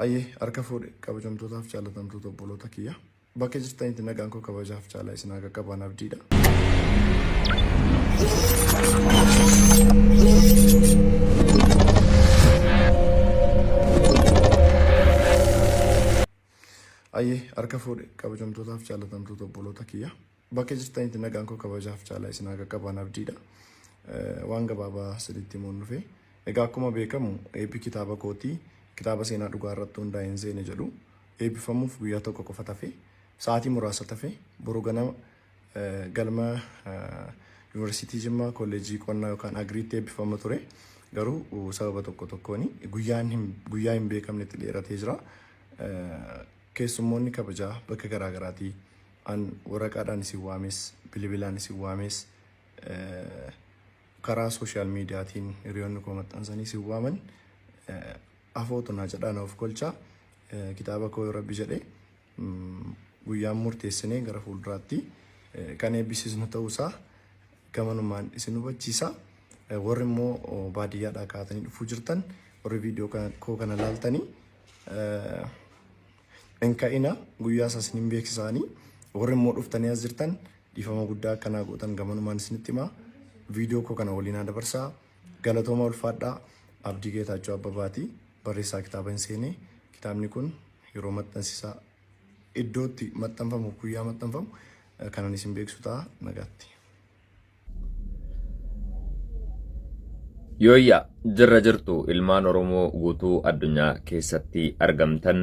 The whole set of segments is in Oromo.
Ayyee harka fuudhe kabajamtootaaf jaalatamtoota obboloota kiyya. Bakka jirtanitti nagaan koo kabajaaf jaalala isin haa qaqqabu abdiidha. Ayyee harka fuudhe kabajamtootaaf jaalatamtoota obboloota kiyya. Bakka jirtanitti nagaan koo kabajaaf jaalala isin haa qaqqabu abdiidha. Waan gabaabaa sadiitti himuun dhufe. Egaa akkuma beekamu eebbi kitaaba kootii kitaaba seenaa dhugaa irratti hundaa'e hin seene jedhu eebbifamuuf guyyaa tokko qofa tafe sa'aatii muraasa tafe boru ganama galma yuunivarsiitii Jimmaa kolleejjii qonnaa yookaan agriitti eebbifama ture. Garuu sababa tokko tokkoon guyyaa hin beekamnetti dheeratee jira. Keessummoonni kabajaa bakka garaa garaatii an waraqaadhaan isin waames bilbilaan isin waames karaa sooshaal miidiyaatiin hiriyoonni koo maxxansanii isin waaman afootu naa jedhaa na of kolchaa kitaaba koo rabbi jedhee guyyaan murteessinee gara fuulduraatti kan eebbisiisnu ta'uusaa gamanumaan isin hubachiisa. Warri immoo baadiyyaadhaa kaatanii dhufuu jirtan warri viidiyoo koo kana laaltanii hin ka'ina guyyaa isaa isin hin beeksisaanii warri immoo dhuftanii as jirtan dhiifama guddaa akkanaa gootan gamanumaan isinitti himaa. Viidiyoo koo kana waliin haa dabarsaa. Galatooma ulfaadhaa. Abdii Geetaachoo Abbabaati. Barreessaa kitaaba hin seenee. Kitaabni kun yeroo maxxansisaa iddootti maxxanfamu guyyaa maxxanfamu kanan isin beeksisu ta'a nagaatti. Yooyyaa jirra jirtu ilmaan Oromoo guutuu addunyaa keessatti argamtan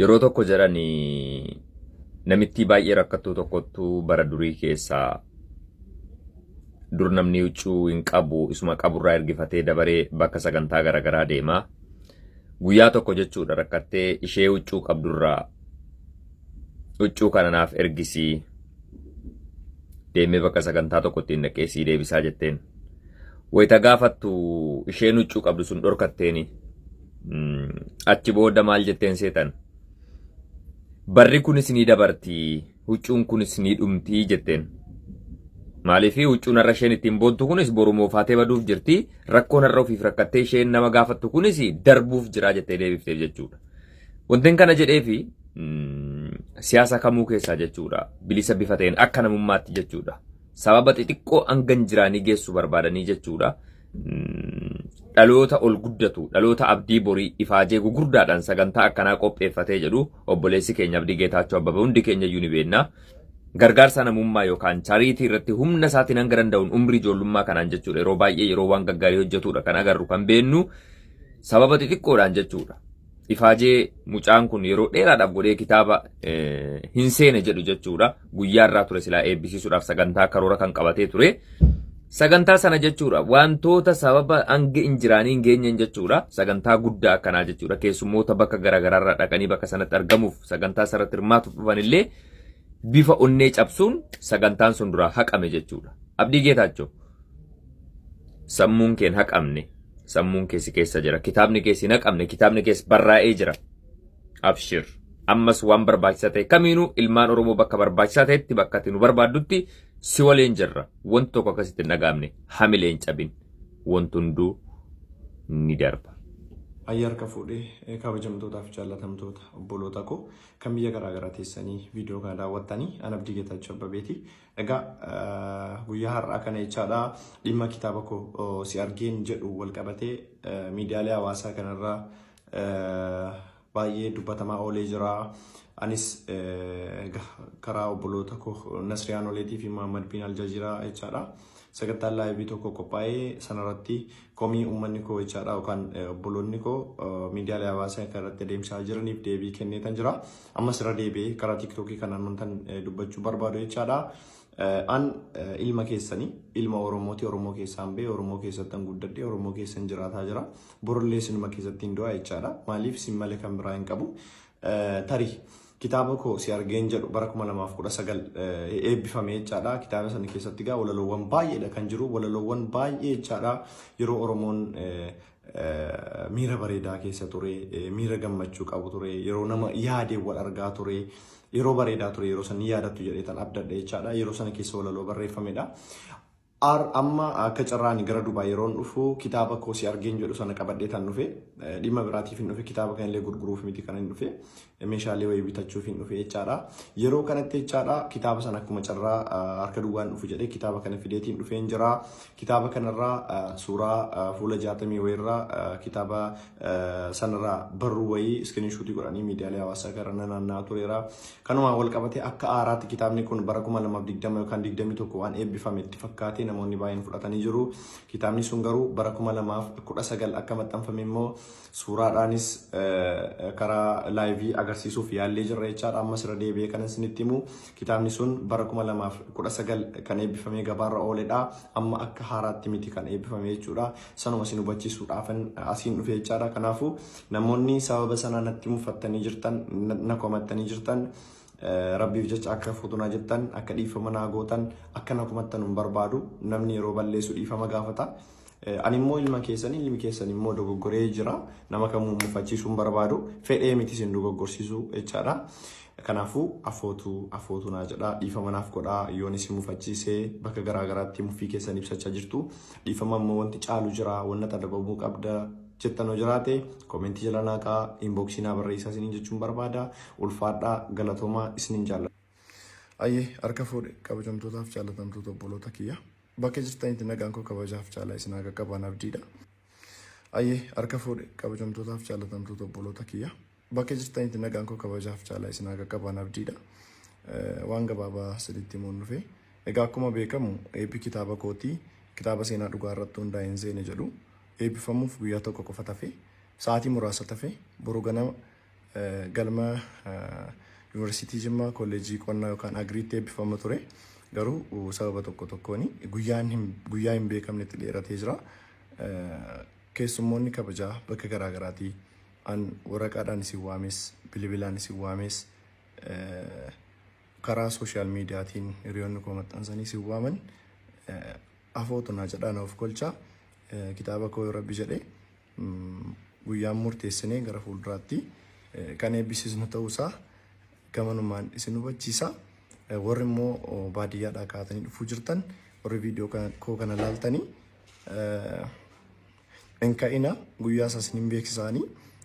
yeroo tokko jedhanii namittii baay'ee rakkattuu tokkottu bara durii keessaa dur namni huccuu hin qabu isuma qaburraa ergifatee dabaree bakka sagantaa garaagaraa deema. Guyyaa tokko jechuudha rakkattee ishee huccuu qabdurraa huccuu kana naaf ergisii deemee bakka sagantaa tokkotti hin dhaqee sii deebisaa jetteen. Wayita gaafattu isheen huccuu qabdu sun dhorkatteeni. Achi booda maal jetteen seetan? Barri kunis ni dabarti, huccuun kunis ni dhumti jetteen. Maaliif huccuun har'a isheen ittiin boontu kunis boru moofaatee baduuf jirti. Rakkoon har'a ofiif rakkattee isheen nama gaafattu kunis darbuuf jira jettee deebifteef jechuudha. Wantin kana jedheefi siyaasa kamuu keessaa jechuudha. Bilisa bifa ta'een akka namummaatti jechuudha. Sababa xixiqqoo hanga hin jiraanii geessu barbaadanii jechuudha. Dhaloota ol guddatu, dhaloota abdii borii ifaajee gugurdaadhaan sagantaa akkanaa qopheeffatee jedhu obboleessi keenya Abdii Geetaachoo Abbabee hundi keenya iyyuu ni beekna. Gargaarsa namummaa yookaan chariitii irratti humna isaatiin hanga danda'uun umrii ijoollummaa kanaan jechuudha. Yeroo baay'ee yeroo waan gaggaarii hojjetudha kan agarru kan beennu sababa xixiqqoodhaan jechuudha. Ifaajee mucaan kun yeroo dheeraadhaaf godhee kitaaba hin seene jedhu jechuudha. Guyyaa irraa ture silaa eebbisiisuudhaaf sagantaa karoora kan qabatee ture. Sagantaa sana jechuudha wantoota sababa hanga hin jiraanii hin geenyeen jechuudha. Sagantaa guddaa akkanaa jechuudha. Keessummoota bakka garaagaraarraa dhaqanii bakka sanatti argamuuf sagantaa sanatti hirmaatuuf dhufan illee bifa onnee cabsuun sagantaan sun duraa haqame jechuudha. Abdii Geetaachoo sammuun keen haqamne. Sammuun kee si keessa jira. Kitaabni kee si hin haqamne. Kitaabni kees barraa'ee jira. Abshir. Ammas waan barbaachisaa ta'e kamiinuu ilmaan Oromoo bakka barbaachisaa ta'etti bakka ati nu barbaaddutti si waliin jirra. Wanti tokko akkasitti hin dhaga'amne. Hamilee hin cabin. Wanti hunduu ni darba. Ayya harka fuudhee kabajamtootaaf jaallatamtoota obboloota koo kan biyya garaa garaa teessanii viidiyoo kana daawwattanii an Abdii Geetaachoo Abbabeeti. Egaa guyyaa har'aa kana jechaadha dhimma kitaaba koo si argeen jedhu wal qabatee miidiyaalee hawaasaa kanarra baay'ee dubbatamaa oolee jira. Anis karaa obboloota koo Nasriyaan Oleetii fi Muhammad bin Aljaziiraa jechaadha. Sagantaan laayivii tokko qophaa'ee sanarratti komii uummanni koo jechaadha yookaan obboloonni koo miidiyaalee hawaasaa akka irratti adeemsisaa jiraniif deebii kenneetan jira. Ammas irra deebi'ee karaa tiiktookii kanaan wantan dubbachuu barbaadu jechaadha. An ilma keessanii ilma Oromooti Oromoo keessaan ba'e Oromoo keessattan guddadhe Oromoo keessan jiraataa jira. Borullee isinuma keessatti hin du'a jechaadha. Maaliif isin malee kan biraa hin qabu. Tarii kitaaba koo si argeen jedhu bara 2019 eebbifame jechaadha. Kitaaba sana keessatti egaa walaloowwan baay'eedha kan jiru. Walaloowwan baay'ee jechaadha. Yeroo Oromoon miira bareedaa keessa ture, miira gammachuu qabu ture, yeroo nama yaadee wal argaa ture, yeroo bareedaa ture, yeroo sana ni yaadattu jedhee tan abdadha jechaadha. Yeroo sana keessa walaloo barreeffamedha. Ar amma akka carraani gara Dubaay yeroon dhufu kitaaba koo si argeen jedhu sana qabadhee tan dhufe. Dhimma biraatiif hin dhufe, kitaaba kana illee gurguruuf miti kan hin dhufe, meeshaalee wayii bitachuuf hin dhufe jechaadha. Yeroo kanatti jechaadha kitaaba sana akkuma carraa harka duwwaan dhufu jedhee kitaaba kana fideetiin dhufeen jira. Kitaaba kanarraa suuraa fuula 60 wayiirraa kitaaba sanarraa barruu wayii iskiriinshuutii godhanii miidiyaalee hawaasaa gara naanna'aa tureera. Kanumaan wal qabatee akka haaraatti kitaabni kun bara 2020 yookaan 21 waan eebbifame itti fakkaatee namoonni baay'een fudhatanii jiru. Kitaabni sun garuu bara 2019 akka maxxanfame immoo suuraadhaanis karaa laayivii agarsiisuuf yaallee jirra jechaadha. Ammas irra deebi'ee kan isinitti himu, kitaabni sun bara 2019 kan eebbifamee gabaarra ooledha. Amma akka haaraatti miti kan eebbifame jechuudha. Sanuma isin hubachiisuudhaafan asiin dhufe jechaadha. Kanaafuu namoonni sababa sanaa natti mufattanii jirtan, na komattanii jirtan, Rabbiif jecha akka fuutunaa jettan, akka dhiifama naa gootan, akka na komattan hin barbaadu. Namni yeroo balleessu dhiifama gaafata. Ani immoo ilma keessanii, ilmi keessan immoo dogoggoree jira. Nama kamuu mufachiisuu hin barbaadu. Fedhee miti isin dogoggorsiisuu jechaadha. Kanaafuu afootu afootu naa jedha, dhiifama naaf godhaa yoon isin mufachiisee. Bakka garaa garaatti muffii keessan ibsachaa jirtu. Dhiifama immoo wanti caalu jira, wanna adabamuu qabda jettan yoo jiraate koomentii jala naa kaa'aa, inboksii naa barreessaa isiniin jechuun barbaada. Ulfaadhaa, galatoomaa, isiniin jaalladha. Ayyee, harka fuudhe kabajamtootaaf jaalatamtoota obboloota kiyya. Bakka jirtanitti nagaan koo kabajaaf jaalala isin haa qaqqaban abdiidha. Ayyee, harka fuudhe kabajamtootaaf jaalatamtoota obboloota kiyya. Bakka jirtanitti nagaan koo kabajaaf jaalala isin haa qaqqaban abdiidha. Waan gabaabaa sadiitti himuun dhufe. Egaa akkuma beekamu eebbi kitaaba kootii, kitaaba seenaa dhugaa irratti hundaa'e hin seene jedhu, eebbifamuuf guyyaa tokko qofa tafe, sa'aatii muraasa tafe. Boru ganama galma Yuunivarsiitii Jimmaa Kolleejjii Qonnaa yookaan Agriitti eebbifama ture. Garuu sababa tokko tokkoon guyyaan guyyaa hin beekamnetti dheeratee jira. Keessummoonni kabajaa bakka garaa garaatii an waraqaadhaan isin waames, bilbilaan isin waames, karaa sooshaal miidiyaatiin hiriyoonni koo maxxansanii isin waaman, afootu naa jedhaa na of kolchaa. Kitaaba koo yoo Rabbi jedhe guyyaan murteessinee gara fuulduraatti kan eebbisiisnu ta'uusaa gamanumaan isin hubachiisa. Warri immoo baadiyyaadhaa kaatanii dhufuu jirtan, warri viidiyoo koo kana laaltanii, hin ka'ina, guyyaa isaa isin hin beeksisaanii.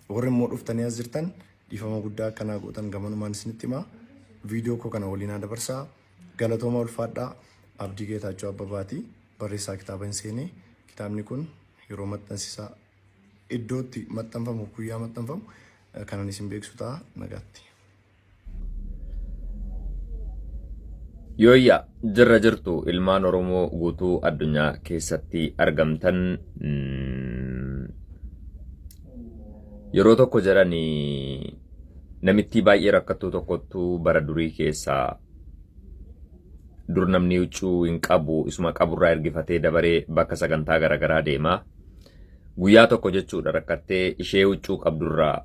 Warri immoo dhuftanii as jirtan dhiifama guddaa akkanaa gootan gamanumaan isinitti himaa. Viidiyoo koo kana waliin haa dabarsaa. Galatooma, ulfaadhaa. Abdii Geetaachoo Abbabaati. Barreessaa kitaaba hin seenee. Kitaabni kun yeroo maxxansisaa iddootti maxxanfamu, guyyaa maxxanfamu kanan isin beeksisu ta'a. Nagaatti. Yooyyaa, jirra jirtu ilmaan Oromoo guutuu addunyaa keessatti argamtan. Yeroo tokko jedhanii namittii baay'ee rakkattuu tokkottu bara durii keessaa, dur namni huccuu hin qabu, isuma qaburraa ergifatee dabaree bakka sagantaa garaagaraa deema. Guyyaa tokko jechuudha rakkattee ishee huccuu qabdurraa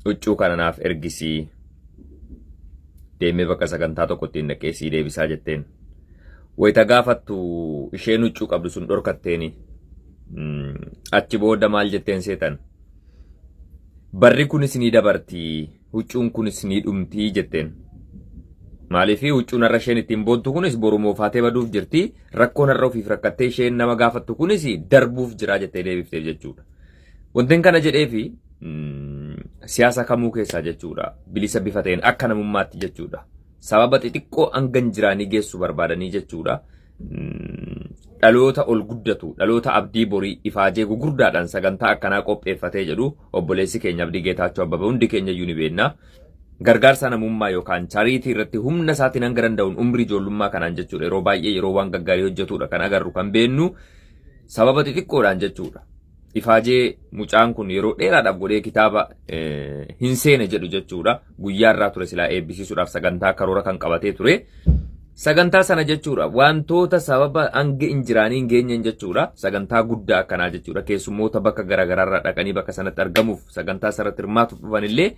huccuu kana naaf ergisii, deemee bakka sagantaa tokko ittiin dhaqee sii deebisaa jetteen. Wayita gaafattu isheen huccuu qabdu sun dhorkatteeni. Achi booda maal jetteen seetan? Barri kunis ni dabarti, huccuun kunis ni dhumti jetteen. Maaliif? Huccuun har'a isheen ittiin boontu kunis boru moofaatee baduuf jirti. Rakkoon har'a ofiif rakkattee isheen nama gaafattu kunis darbuuf jira jettee deebifteef jechuudha. Wantin kana jedheefi siyaasa kamuu keessaa jechuudha. Bilisa bifa ta'een akka namummaatti jechuudha. Sababa xixiqqoo hanga hin jiraanii geessu barbaadanii jechuudha. Dhaloota ol guddatu, dhaloota abdii borii ifaajee gugurdaadhaan sagantaa akkanaa qopheeffatee jedhu obboleessi keenya Abdii Geetaachoo Abbabee hundi keenya iyyuu ni beekna. Gargaarsa namummaa yookaan chariitii irratti humna isaatiin hanga danda'uun umrii ijoollummaa kanaan jechuudha. Yeroo baay'ee yeroo waan gaggaarii hojjetudha kan agarru, kan beennu, sababa xixiqqoodhaan jechuudha. Ifaajee mucaan kun yeroo dheeraadhaaf godhee kitaaba hin seene jedhu jechuudha. Guyyaa irraa ture silaa eebbisiisuudhaaf sagantaa karoora kan qabatee ture. Sagantaa sana jechuudha wantoota sababa hanga hin jiraanii hin geenyeen jechuudha. Sagantaa guddaa akkanaa jechuudha. Keessummoota bakka garaagaraarraa dhaqanii bakka sanatti argamuuf sagantaa sanatti hirmaatuuf dhufan illee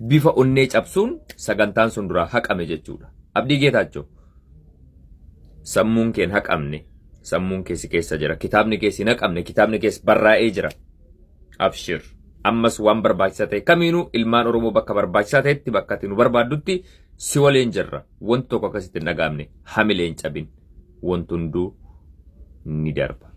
bifa onnee cabsuun sagantaan sun duraa haqame jechuudha. Abdii Geetaachoo, sammuun keen haqamne, sammuun kee si keessa jira. Kitaabni kee si haqamne, kitaabni kees barraa'ee jira. Abshir. Ammas waan barbaachisaa ta'e kamiinuu ilmaan Oromoo bakka barbaachisaa ta'etti, bakka ati nu barbaaddutti si waliin jirra. Wanti tokko akkasitti hin dhaga'amne, hamilee hin cabin. Wanti hunduu ni darba.